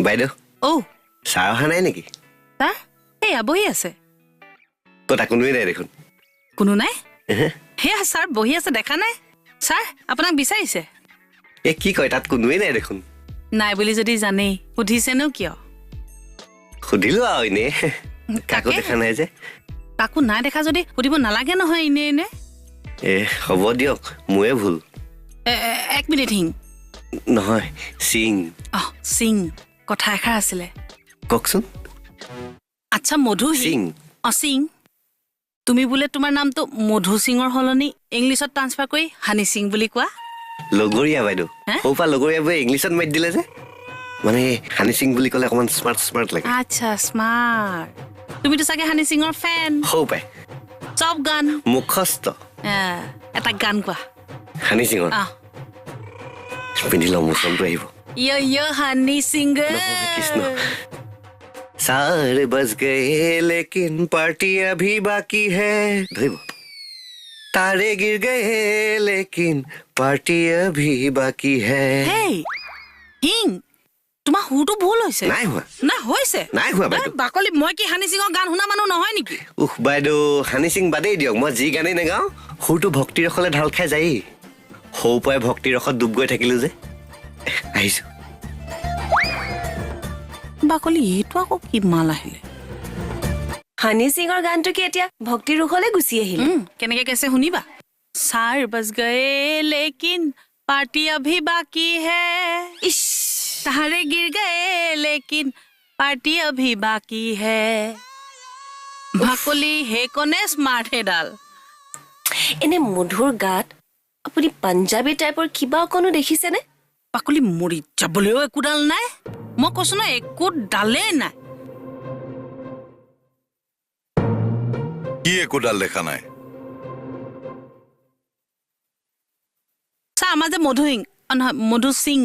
বাইদেউ। অ' ছাৰ অহা নাই নেকি? ছাৰ এইয়া বহি আছে। ক'তা কোনোৱেই নাই দেখোন। কোনো নাই? সেয়া ছাৰ বহি আছে, দেখা নাই? ছাৰ আপোনাক বিচাৰিছে। এই কি কয়, তাত কোনোৱেই নাই দেখোন। নাই বুলি যদি জানেই সুধিছেনো কিয়? সুধিলো আৰু এনেই, কাকো দেখা নাই যে। কাকো নাই দেখা যদি সুধিব নালাগে নহয় এনেই এনে। এ হ'ব দিয়ক, মোৰে ভুল। এক মিনিট হিং। নহয়, সিং। অঁ সিং, কথা এষাৰ আছিলে। কওকচোন। আচ্ছা মধু সিং। অঁ সিং, তুমি বোলে তোমাৰ নামটো মধু সিঙৰ সলনি ইংলিছত ট্ৰান্সফাৰ কৰি হানি সিং বুলি কোৱা? লগৰীয়া বাইদেউ, সৰুৰ পৰা লগৰীয়াবোৰে ইংলিছত মাতি দিলে যে, মানে হানি সিং বুলি ক'লে অকণমান স্মাৰ্ট স্মাৰ্ট লাগে। আচ্ছা স্মাৰ্ট, তুমিতো চাগে হানি সিঙৰ ফেন। সৰু পাই চব গান মুখস্থ। এটা গান কোৱা হানি সিঙৰ। পিন্ধি লওঁ, মোচনটো আহিব। য় য় হানি সিং। কৃষ্ণ। चार बज गए लेकिन पार्टी अभी बाकी है। धरिब। तारे गिर गए लेकिन पार्टी अभी बाकी है। হেই হিং, তোমাৰ সুৰটো ভুল হৈছে। নাই হোৱা। না হৈছে। নাই হোৱা বাইদেউ। বাকলি, মই কি হানি সিঙৰ গান শুনা মানুহ নহয় নেকি? উখ বাইদেউ, হানি সিং বাদেই দিয়ক, মই যি গানেই নাগাওঁ সুৰটো ভক্তি ৰসলে ঢাল খাই যায়েই। সৰু পৰাই ভক্তি ৰসত ডুব গৈ থাকিলো যে। আহিছো। বাকলি, এইটো আকৌ কি মাল আহিলে? হানি সিঙৰ গানটো কি এতিয়া ভক্তি ৰসলে গুচি আহিল? কেনেকে গাইছে শুনিবা। চাৰ বজ গয়ে লেকিন পাৰ্টি অভি বাকী হে, তাৰে গিৰ গয়ে লেকিন পাৰ্টি অভি বাকী হে। বাকলি, সেইকণে স্মাৰ্ট সেইডাল। এনে মধুৰ গাত আপুনি পাঞ্জাবী টাইপৰ কিবা অকণো দেখিছেনে? বাকলি, মৰি যাবলৈও একোডাল নাই। মই কৈছো ন, একো ডালেই নাই। কি একোডাল দেখা নাই? চা, আমাৰ যে মধু সিং, নহয় মধু সিং,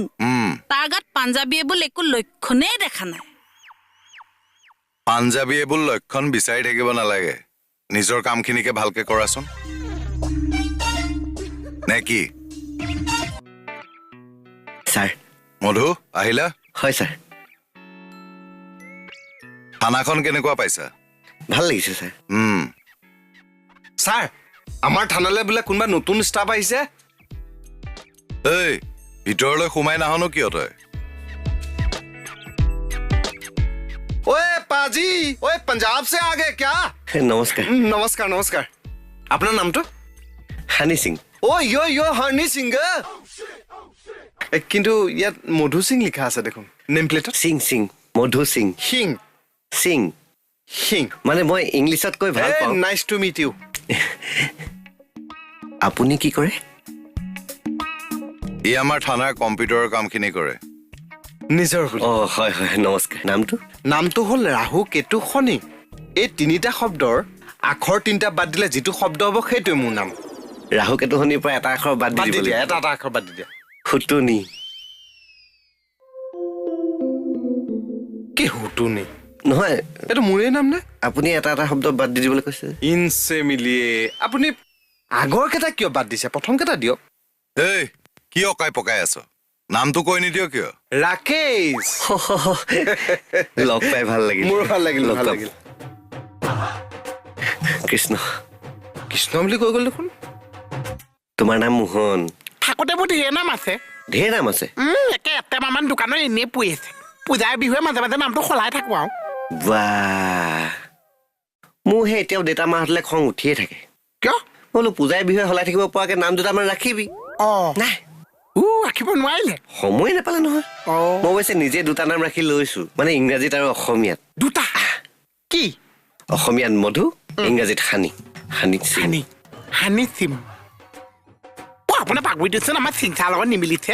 তাৰ গাত পাঞ্জাবীয়ে বোলে একো লক্ষণেই দেখা নাই। পাঞ্জাবীয়ে বোল লক্ষণ বিচাৰি থাকিব নালাগে, নিজৰ কামখিনিকে ভালকে কৰাচোন। নে কি ছাৰ? মধু আহিলা? হয় ছাৰ। থানাখন কেনেকুৱা পাইছা? ভাল লাগিছে ছাৰ। ছাৰ, আমাৰ থানালৈ বোলে কোনোবা নতুন ষ্টাফ আহিছে। এই ভিতৰলৈ সোমাই নাহনো কিয় তই? ঐ পাজি, ঐ পঞ্জাৱ সে আগে ক্যা? নমস্কাৰ। নমস্কাৰ নমস্কাৰ। আপোনাৰ নামটো? হানি সিং। ঐ য় য় হানি সিং। কিন্তু ইয়াত মধু সিং লিখা আছে দেখোন নেম প্লেটত। সিং সিং, মধু সিং। সিং সিং সিং, মানে মই ইংলিছত কৈ ভাল পাওঁ। Nice to meet you. আপুনি কি কৰে? ই আমাৰ থানাৰ কম্পিউটাৰৰ কামখিনি কৰে। নিজৰ। অঁ হয় হয়, নমস্কাৰ। নামটো? নামটো হ'ল ৰাহু কেতু শনি। এই তিনিটা শব্দৰ আখৰ তিনিটা বাদ দিলে যিটো শব্দ হ'ব সেইটোৱে মোৰ নাম। ৰাহু কেতু শনিৰ পৰা এটা আখৰ বাদ দি দিয়া। এটা এটা আখৰ বাদ দি দিয়া। হুটুনি। কি হুটুনি? নহয়, এইটো মোৰে নাম নে? আপুনি এটা এটা শব্দ বাদ দি দিবলৈ কৈছে। ইনচে মিলিয়ে আপুনি আগৰ কেইটা কিয় বাদ দিছে? প্ৰথম কেইটা দিয়ক। এই কি অকাই পকাই আছ? নামটো কৈ নিদিয় কিয়? ৰাকেশ। লগ পাই ভাল লাগিল। মোৰো ভাল লাগিল, ভাল লাগিল। কৃষ্ণ কৃষ্ণ বুলি কৈ গ'ল দেখোন। তোমাৰ নাম মোহন। থাকোঁতে মোৰ ঢেৰ নাম আছে। ঢেৰ নাম আছে? একে এটেমামান দোকানত এনেই পৰি আছে। পূজাৰ বিহুৱে মাজে মাজে নামটো সলাই থাকোঁ আৰু। বাহ, মোৰ সেই এতিয়াও দেউতা মাহঁতলৈ খং উঠিয়ে থাকে। কিয়? বোলো পূজাই বিহুৱে সলাই থাকিব পৰাকে নাম দুটামান ৰাখিবি। অঁ নাই, ৰাখিব নোৱাৰিলে, সময় নাপালে নহয়। মই অৱশ্যে নিজে দুটা নাম ৰাখি লৈছো, মানে ইংৰাজীত আৰু অসমীয়াত। দুটা কি? অসমীয়াত মধু, ইংৰাজীত হানি। হানি হানি হানি সিং। আপোনাৰ পাগুৰি দিছোন আমাৰ চিংচাৰ লগত নিমিলিছে।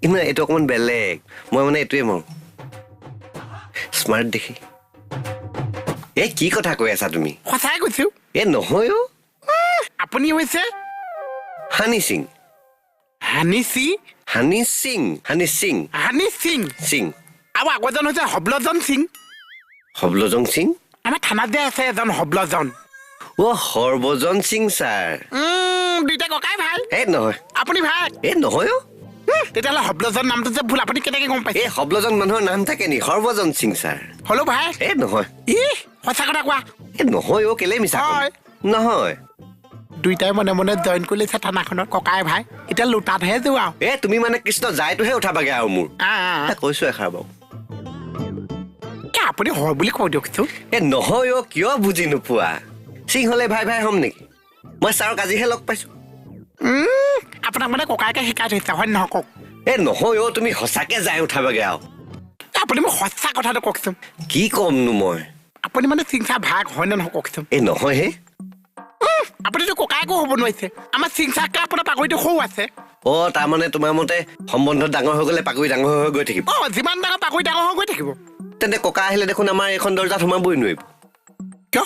ইমান এইটো অকণমান বেলেগ। মই মানে এইটোৱে মাৰোঁ, স্মাৰ্ট দেখি। এই কি কথা কৈ আছা তুমি? সঁচাই কৈছো। এই নহয় অ', আপুনি হৈছে হানি সিং। হানি সিং? হানি সিং, হানি সিং, হানি সিং সিং। আৰু আগৰজন হৈছে হবলজন সিং। হবলজন সিং? আমাৰ থানাত যে আছে এজন হবলজন। অ হৰভজন সিং ছাৰ। দুইটা ককাই ভাই। এই নহয়। আপুনি ভাই? এই নহয় অ'। তেতিয়াহ'লে হবলজন নামটো যে ভুল, আপুনি কেনেকৈ গম পাইছে? এই হবলজন মানুহৰ নাম থাকে নি? সৰ্বজন সিং ছাৰ। হ'লো ভাই। এই নহয়। ই সঁচা কথা কোৱা। এই নহয় অ', কেলে মিছা? নহয়। দুইটাই মনে মনে জইন কৰিছে থানাখনত ককাই ভাই, এতিয়া লোটাতহে যোৱা। এ তুমি মানে কৃষ্ণ যায়টোহে উঠাবাগে আৰু মোৰ। কৈছো এষাৰ বাৰু। আপুনি হয় বুলি কৈ দিয়কচোন। এ নহয় অ', কিয় বুজি নোপোৱা? সিং হ'লে ভাই ভাই হ'ম নেকি? মই ছাৰক আজিহে লগ পাইছো। আপোনাক মানে ককাইকে শিকাই থৈছে হয় নহয় কওক? এ নহয় অ', তুমি সঁচাকে যাই উঠাবাগে আৰু। আপুনি মোক সঁচা কথাটো কওকচোন। কি ক'মনো মই? আপুনি মানে সিংচা ভাগ হয় নে নহয় কওকচোন? এই নহয় হে। আপুনিতো ককায়েকো হ'ব নোৱাৰিছে। আমাৰ সিংচাকে আপোনাৰ পাকৰিটো সৰু আছে। অ', তাৰমানে তোমাৰ মতে সম্বন্ধ ডাঙৰ হৈ গ'লে পাকৰি ডাঙৰ হৈ গৈ থাকিব? অ', যিমান ডাঙৰ পাকৰি ডাঙৰ হৈ গৈ থাকিব। তেন্তে ককা আহিলে দেখোন আমাৰ এইখন দৰ্জাত সোমাবই নোৱাৰিব। কিয়?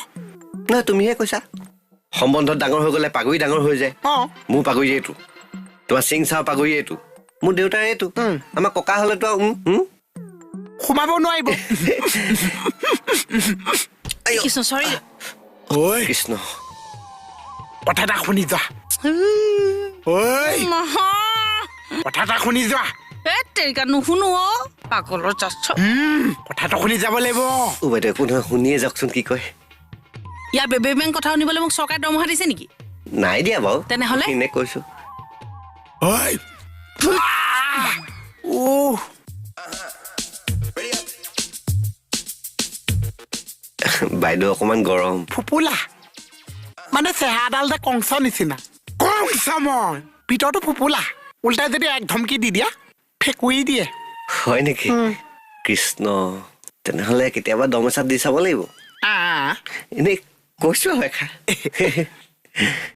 নহয়, তুমিহে কৈছা সম্বন্ধত ডাঙৰ হৈ গ'লে পাগুৰি ডাঙৰ হৈ যায়। মোৰ পাগুৰি এইটো, তোমাৰ সিং চাহ পাগুৰি এইটো, মোৰ দেউতাৰ এইটো, আমাৰ ককা হ'লেতো সোমাব নোৱাৰিব। কৃষ্ণ, চৰি। কৃষ্ণ, কথা এটা শুনি যোৱা। কথা এটা শুনি যোৱা। তেৰিকা নুশুনো অ', পাগলৰ জাত। কথাটো শুনি যাব লাগিব। অ' বাইদেউ, একো নহয়, শুনিয়ে যাওকচোন কি কয়। ইয়াৰ বেবে বেং কথা শুনিবলৈ মোক চৰকাৰে দৰমহা দিছে নেকি? নাই দিয়া বাৰু। তেনেহ'লে এনে কৈছো। বাইদেউ অকণমান গৰম। ফোপোলা মানে চেহেৰাডাল যে কংস নিচিনা। কংস মই ভিতৰটো ফোপোলা, উল্টাই যদি এক ধমকি দি দিয়া ফেকুৰি দিয়ে। হয় নেকি? কৃষ্ণ, তেনেহ'লে কেতিয়াবা দম এচাত দি চাব লাগিব। এনেই কৈছো হয়।